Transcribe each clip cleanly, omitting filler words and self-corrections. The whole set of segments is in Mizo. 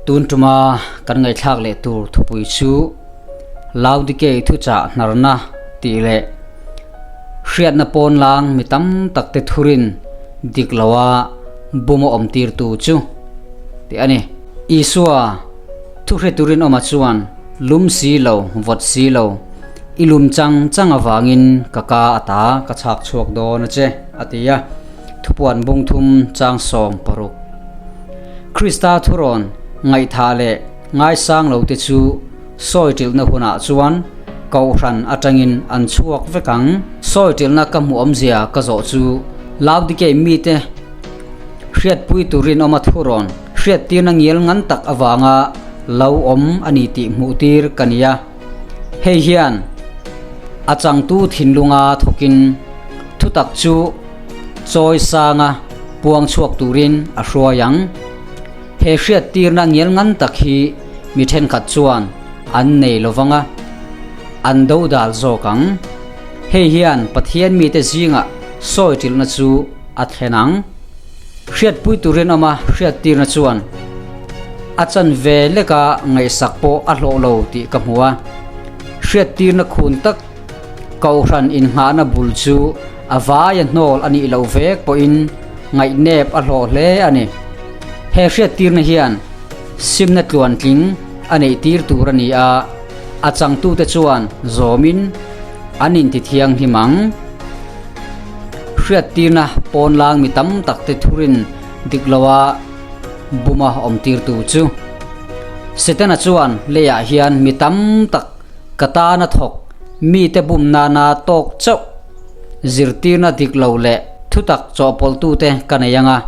Tun tuma kan ngaihthlak leh tur thupui chu Laodikei thuchah hnarna tih leh hriatna pawn lang mi tam tak te thurin dik loa bum a awm tirtu chu tih a ni. Isua thu hre turin awma chuan lum si lo, vawt si lo, i lum chang chang avangin ka ka ata ka chhak chhuak dawn a che a ti a. Thupuan bung thum chang 16. Krista thurawn ngaihthah leh ngaisang lo te chu sawi ṭilhna hunah chuan Kohhran aṭangin an chhuak vek ang. Sawi ṭilhna ka hmuh awmzia ka zawh chu Laodikei mite hriatpui tur rinawma thurawn hriattirna ngial ngan tak avanga lo awm a ni tih hmuhtir ka ni a. Hei hian a changtu thinlunga thawkin thutak chu chawi sanga puang chhuak turin a hruai ang. He hriattirna ngial ngan tak hi mi thenkhat chuan an nei lo vang a, an do dal zawk ang. Hei hian Pathian mite zingah sawi ṭilhna chu a thlen ang. Hriatpui turin awma hriattirna chuan a chan ve leka ngaihsak pawh a hlawh lo tih ka hmu a. Hriattirna khun tak Kohhran innghahna bul chu a vaia hnawl a nih loh vek pawhin ngaihnep a hlawh hle a ni. He hriattirna hian simna tluantling a neihtir tur a ni a, a changtute chuan zawmin an intithianghlim ang. Hriattirna pawnlang mi tam takte thurin dik loa buma awmtirtu chu Setana chuan leiah hian mi tam tak ka tana thawk mite bum nana tawk chauh zirtirna dik lo leh thutak chawhpawlhtute ka nei ang a,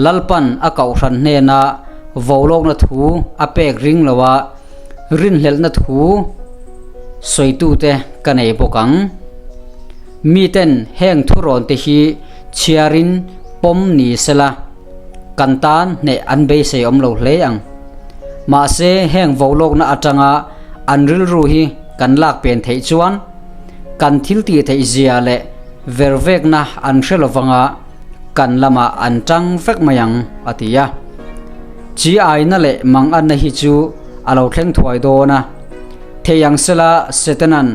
Lalpan a kohhran hnena volawkna thu a pek ring loa rinhlelhna thu sawitute ka nei bawk ang. Miten heng thurawnte hi chhiarin pawm ni sela kan tan hneh an beisei awm lo hle ang. Mahse heng volawkna atanga an rilru hi kan lak pen theih chuan kan thil tih theih zia leh vervekna an hre lovanga kan lamah an tang vek mai ang, a ti a. Chi aina leh manganna hi chu a lo thleng thuai dawn a. Thei ang sela Setanan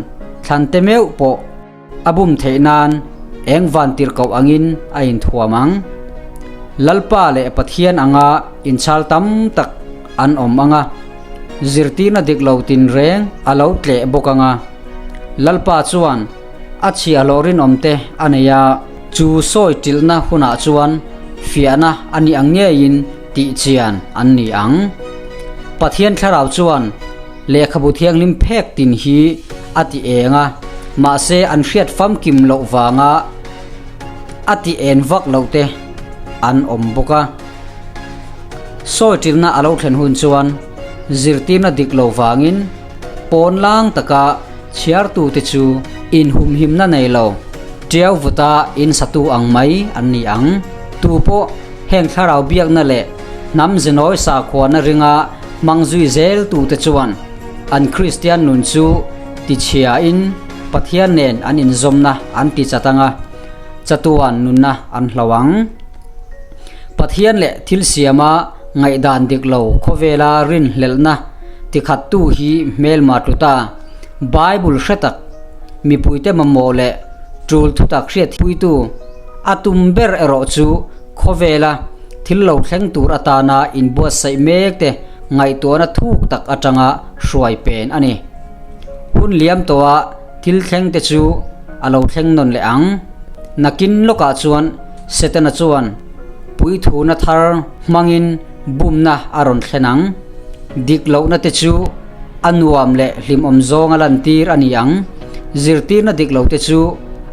thlan te meuh pawh a bum theih nan eng van tirhkoh angin a inthuam ang. Lalpa leh Pathian anga inchhal tam tak an awm ang a, zirtirna dik lo tinreng a lo tleh bawk ang a. Lalpa chuan a chhiahhlawh rinawmte a nei a, chu sawi ṭilhna hunah chuan fiahna a nih ang ngeiin tihchian an ni ang. Pathian thlarau chuan lehkhabu thianghlim phek tin hi a ti eng a, mahse an hriat famkim loh vanga a ti en vak loh te an awm bawk a. Sawi ṭilhna a lo thlen hun chuan zirtirna dik lo vangin pawn lang taka chhiartute chu inhumhimna nei lo ṭiau vuta insatu ang mai an ni ang. Tu pawh heng thlarau biakna leh hnam zinawi sakhuana ringa hmang zui zel tute chuan an Kristian nun chu tichhiain Pathian nen an inzawmna an ti chat ang a, chatuan nunna an hlo ang. Pathian leh thil siama ngaihdan dik lo khawvela rinhlelhna tikhattu hi hmelma tluta Bible hre tak, mipuite mamawh leh tul thutak hriatpuitu a tum ber erawh chu khawvela thil lo thleng tur atana inbuatsaih mek te ngaihtuahna thuk tak atanga hruai pen a ni. Hun liam tawha thil thleng te chu a lo thleng nawn leh ang. Nakin lawkah chuan Setana chuan puithuna thar hmangin bumna a rawn thlen ang. Dik lohna te chu a nuam leh hlimawm zawng a lantir a ni ang. Zirtirna dik lo te chu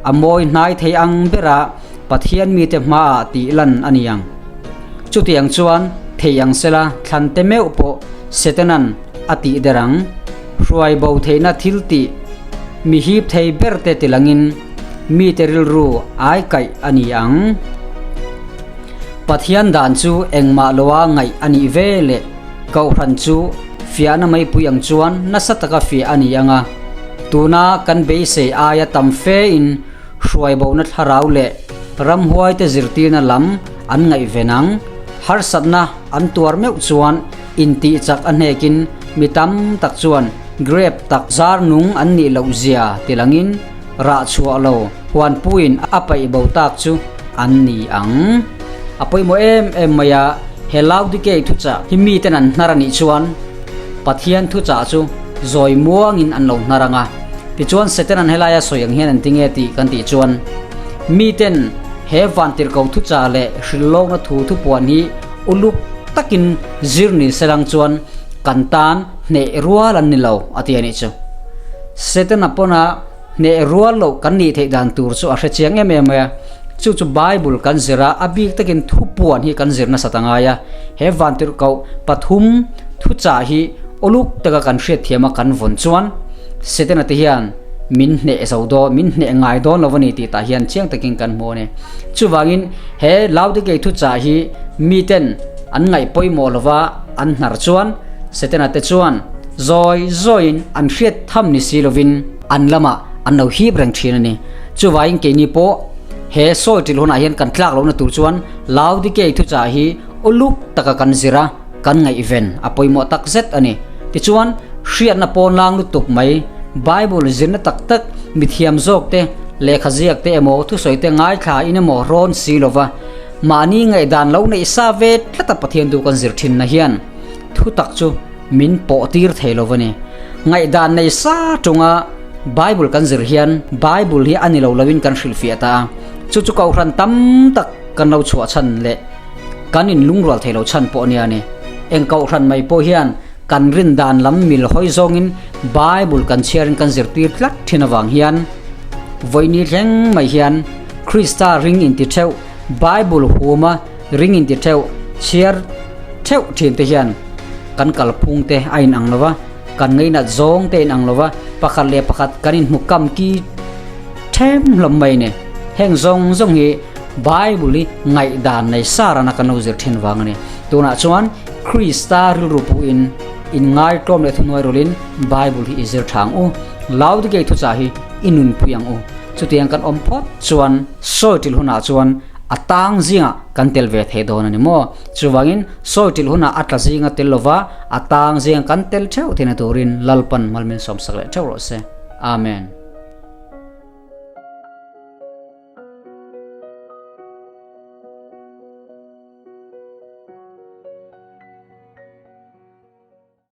a mawi hnai thei ang bera Pathian mite hmaah tih lan a ni ang. Chutiang chuan thei ang sela thlan te meuh pawh Setanan a tih der ang. Hruai bo theihna thil tih mi hip thei ber te tilangin mite rilru ai kaih a ni ang. Pathian dan chu engmah loa ngaih a nih ve leh Kohhran chu fiahna meipui ang chuan nasa taka fiah a ni ang a, tuna kan beisei aia tam fein hruaibona thlarau leh ramhuaite zirtirna lam an ngaihven ang. Harsatna an tuar meuh chuan intihchak a hnekin mi tam tak chuan grep tak zar nung an nih loh zia tilangin rah chhuah lo huanpuiin a paih bo tak chu an ni ang. A pawimawh em em mai a, he Laodikei thuchah hi miten an hnar a nih chuan Pathian thuchah chu zawi muangin an lo hnar ang a. Tichuan Setanan helaia sawi ang hian an ti nge tih kan tih chuan miten he vantirhko thuchah leh hrilhlawkna thu thupuan hi uluk takin zir ni selang chuan kan tan hneh rual an ni lo a ti a nih chu. Setana pawna hneh rual loh kan nih theih dan tur chu a hre chiang em em mai a, chu chu Bible kan zir a, a bik takin thupuan hi kan zir nasa ta ngai a, he vantirhkoh pathum thuchah hi uluk taka kan hriatthiam a kan vawn chuan Setana te hian min hneh zo dawn, min hneh ngai dawn lo a ni tih tah hian chiang takin kan hmu a ni. Chuvangin he Laodikei thuchah hi miten an ngaih pawimawh lova an hnar chuan Setana te chuan zawi zawiin an hriat tham ni si lovin an lamah an lo hip reng thin a ni. Chuvangin keini pawh he sawi ṭil hunah hian kan tlak lohna tur chuan Laodikei thuchah hi uluk taka kan zir a, kan ngaihven a pawimawh tak zet a ni. Tichuan, hriatna pawnlang lutuk mai, Bible zirna tak tak, mithiam zawk te, lehkha ziak te emaw thusawi te ngaithla in emaw rawn si lova mahni ngaihdan lo neih sa ve tlata Pathian du kan zir thinna hian thutak chu min pawh tir thei lo a ni. Ngaihdan nei sa tunga Bible kan zir hian Bible hi a ni lo loin kan hrilhfiah ta a, chu chu kohhran tam tak kan lo chhuah chhan leh Kan inlungrual thei lo chhan pawh nia ni. Eng kohhran mai pawh hian kan rin dan lam mil hawi zawngin Bible kan chhiarin kan zirtir tlat thin avang hian vawiini thleng mai hian Krista ring inti theuh, Bible huma ring inti theuh, chhiar theuh thin te hian kan kalphung te a inang lo va, kan ngainat zawng te a inang lo va, pakhat leh pakhat kan inhmu kam ki them hlawm mai ni. Heng zawng zawng hi Bible hi ngaihdan nei sa rana kan lo zir thin vang a ni. Tunah chuan Krista rilru puhin inngai tlawm leh thuhnuai rawlin Bible hi i zir tha ang u. Laodikei thuchah hi i nunpui ang u. Chutiang kan awm phawt chuan sawi ṭilh hunah chuan a tang zingah kan tel ve thei dawn a ni maw? Chuvangin sawi ṭilh hunah a tla zinga tel lova a tang zinga kan tel ṭheuh theihna turin Lalpan malmin sawmsak leh ṭheuh rawh se. Amen.